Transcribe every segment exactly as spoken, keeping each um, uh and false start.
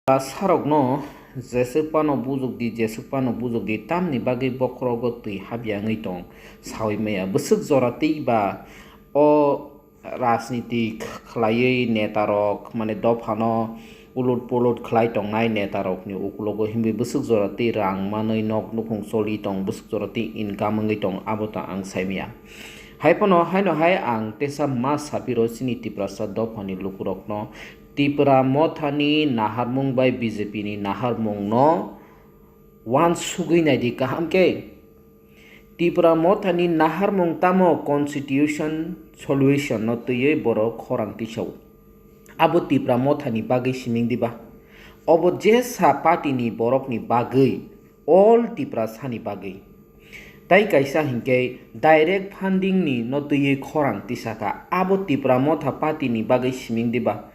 Tiprasarokno jeswk phano bujokdi, jeswk phano bujokdi, tamni bagwi bokhorogo twi habya wngwi tong saui maya. Bwswk jora tei ba o rajniti khlaiwi netarok, mane, dophano ulut pulut khlai tongnai netarokni ukulogo himwi bwswk jora tei rang manwi nok nukhung choli tong, bwswk jora tei income wngwi tong, abo to ang saimaya. Hai phano, haino hai ang tesa ma sapiro chini Tiprasa dophani lukurokno Tipra Mothani naharmung bai B J P ni naharmungno uansugwi naidi kaham khe. Tipra Mothani naharmung tamo constitution solution no twiwi borok khorang tisao. Abo Tipra Mothani bagwi siming diba? Obo jesa party ni borokni bagwi, all Tiprasani bagwi. Tai kaisa hinkhe direct funding ni no twiwi khorang tisaka. Abo Tipra Motha party ni bagwi siming diba?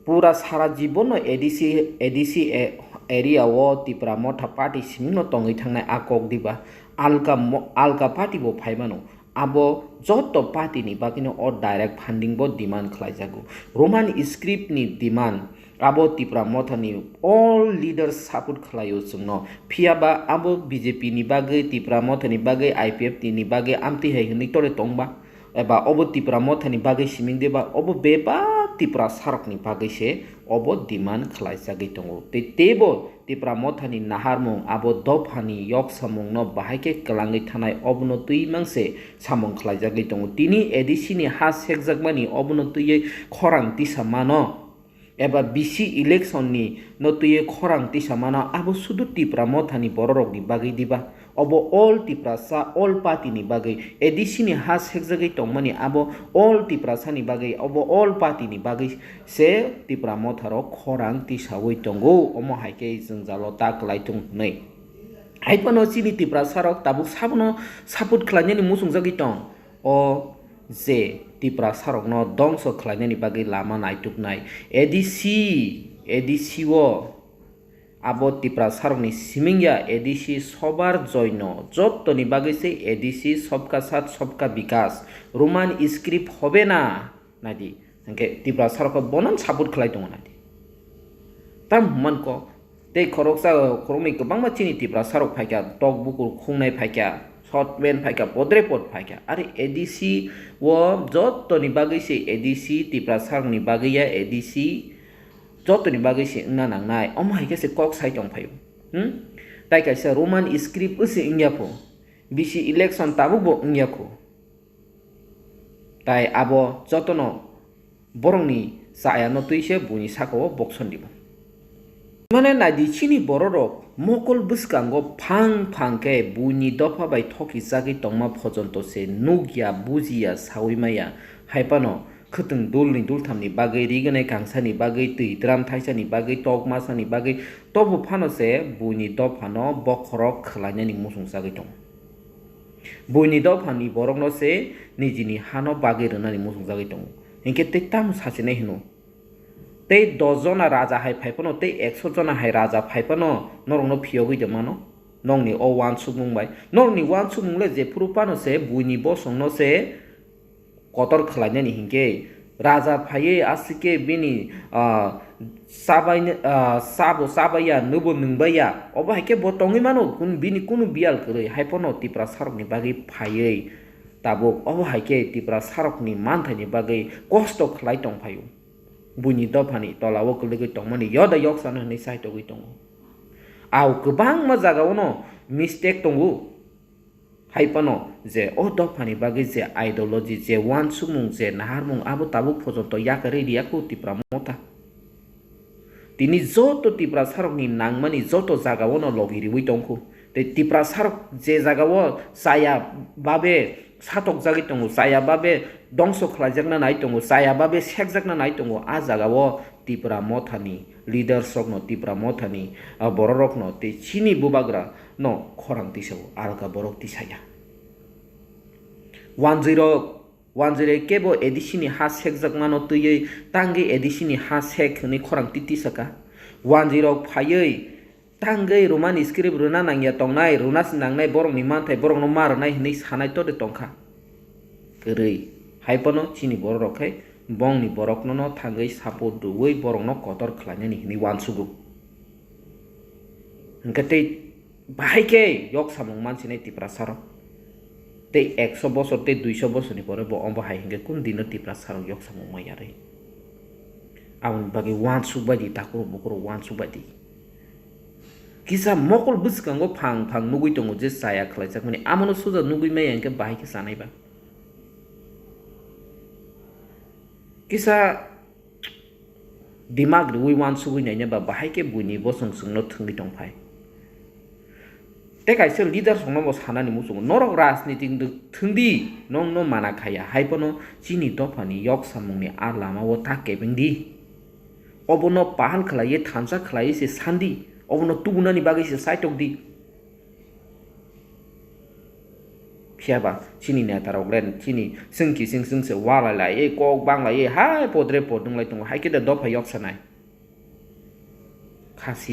Pura sara jibono A D C, A D C e-, area o Tipra Motha party simingno tongwi thangnai a kok diba? Alka mo-, alka party bo phai mano. Abo joto party ni bagwino o direct funding bo demand khlaijago. Roman script ni demand abo Tipra Motha ni all leaders support khlaio chwngno. Phiya ba abo B J P ni bagwi, Tipra Motha ni bagwi, I P F T ni bagwi amtwi hai hwnwi tore tongba? Eba obo Tipra Mothani bagwi siming diba? Obo bebak Tiprasarokni bagwi se obo demand khlaijagwi tongo. Tei teibo Tipra Mothani naharmung abo dophani yoksamungno bahai khe kwlangwi thanai, obono twi mang se samung khlaijagwi tongo. Tini A D C ni ha sekjakmani obono twiwi khorang tisa mano. Eba B C election ni no twiwi khorang tisa mano, abo sudu Tipra Mothani bororokni bagwi diba? Obo all Tiprasa, all party ni bagwi, A D C ni ha sekjagwi tongmani abo all Tiprasa ni bagwi, obo all party ni bagwi se Tipra Motha rok khorang tisawi tongo, omo hai khe jwngjalo ta kwlai thung hwnwi. Hai phano chini Tiprasa rok tabuk sabono support khlainani muchungjagwi tong. O je Tiprasarokno dongso khlainani bagwi lama naituknai A D C, A D C o abo Tiprasarokni siming ya, A D C sobar joino jottoni bagwi se A D C sobka sath sobka bikas, Roman script hobe na, naidi, hwnkhe Tiprasarokno bono support khlai tongo naidi. Tam hwnmanko, tei khoroksa, khoroknwi kwbangma chini Tiprasarok phaikha, tok bukur khungnai phaikha, short pant phaikha, podre pod phaikha. Are A D C o jottoni bagwi se A D C, Tiprasarokni bagwi ya A D C, jottoni bagwi se wngna nangnai. Omo hai khe se kok sai tong phaio. Hmm? Tai kaisa Roman script wngse wngya pho, B C election tabuk bo wngya kho. Tai abo jotono borokni chayano twi se buini sakao bokson dibo. Mane naidi chini bororok mokol bwskango phang phang khe buini dopha bai thoki chagwi tongma phojonto se nukya, bujiya, sawi maya. Hai phano khwtwng dulni dulthamni bagwi, riganai kangsani bagwi, twi dram thaisani bagwi, tok masani bagwi, tobo phano se buini dophano bokhorok khwlainani muchung chagwi tongo. Buini dophani borokno se nijini hano bagwi rwnani muchungjagwi tongo. Hinkhe tei tamo sachinai hino? Tei dos jona raja hai phai phano, tei ekso jona hai raja phai phano norokno phiyogwi tongmano? Nokni o uansukmung bai. Norokni uansukmung le jephuru phano se buini bosongno se kotor khlainani hinkhe, raja phaiwi aswk khe bini, ah, chabaini, ah, chabo chabaiya, nwbo nwngbaiya, obo hai khe bo tongwi mano, kun-, bini kunu biyal kwrwi. Hai phano Tiprasarokni bagwi phaiwi tabuk obo hai khe Tiprasarokni manthaini bagwi kosto khlai tong phaio. Buini dophani tolao kwlwgwi tongmani yoda yoksano hwnwi chaitogwi tongo. Au kwbangma jagao no mistake tongo. Hai phano je o dophani bagwi je ideology, je uansukmung, je naharmung, abo tabuk phojonto yakarwi riya kho Tipra Motha. Tini joto Tiprasarokni nangmani joto jagao no logi riwi tong kho. Tei Tiprasarok je jagao chaya babe satokjagwi tongo, chaya babe dongso khlaijakna nai tongo, chaya babe sekjakna nai tongo, a jagao Tipra Mothani leaders rokno, Tipra Mothani, ah, bororokno tei chini bubagra no khorang tisao, alka borok tisaya. Wanjwi rok, wanjwi rok kebo A D C ni ha sekjakmano twiwi tangwi A D C ni ha sek hwnwi khorang titi saka. Wanjwi rok phaiwi tangwi Roman script rwna nangya tongnai, rwna se nangnai borokni manthai, borokno ma rwnai hwnwi sanai tode tongkha. Kwrwi. Hai phano chini bororok khai bongni borokno no thangwi support rwui borokno kotor khlainani hwnwi uansugo. Hwnkhe tei bahai khe yok samung mansinai Tiprasa rok. Tei ekso bosor tei duiso bosorni pore bo omo hai hwnkhe kun dino Tiprasa rok yok samung manya rwi. Aboni bagwi uansuk bai di, takhurok bukhurok uansuk bai di. Kisa mokol bwskango phang phang nugwi tongo je chaya khlaijakmani, amono suja nugwi maya hwnkhe bahai khe chanai ba. Kisa dimak riwi uansugwi naina ba bahai khe buini bosong chwngno thwngwi tongphai. Tei kaisa leader songno bo sanani muchungo, norok rajniti thwngdi, nongno mana khaya, haiphano chini dophani yok samungni a lamao ta kebengdi. Obono pahal khlaiwi thansa khlaiwi se sandi, obono tubunani bagwi se saitok di. Phiya ba chini neta rok le chini chwng kising chwng se walai lai, kok bang lai, hai podre pod wng lai tongo, hai khe da dopha yok sanai. Khasi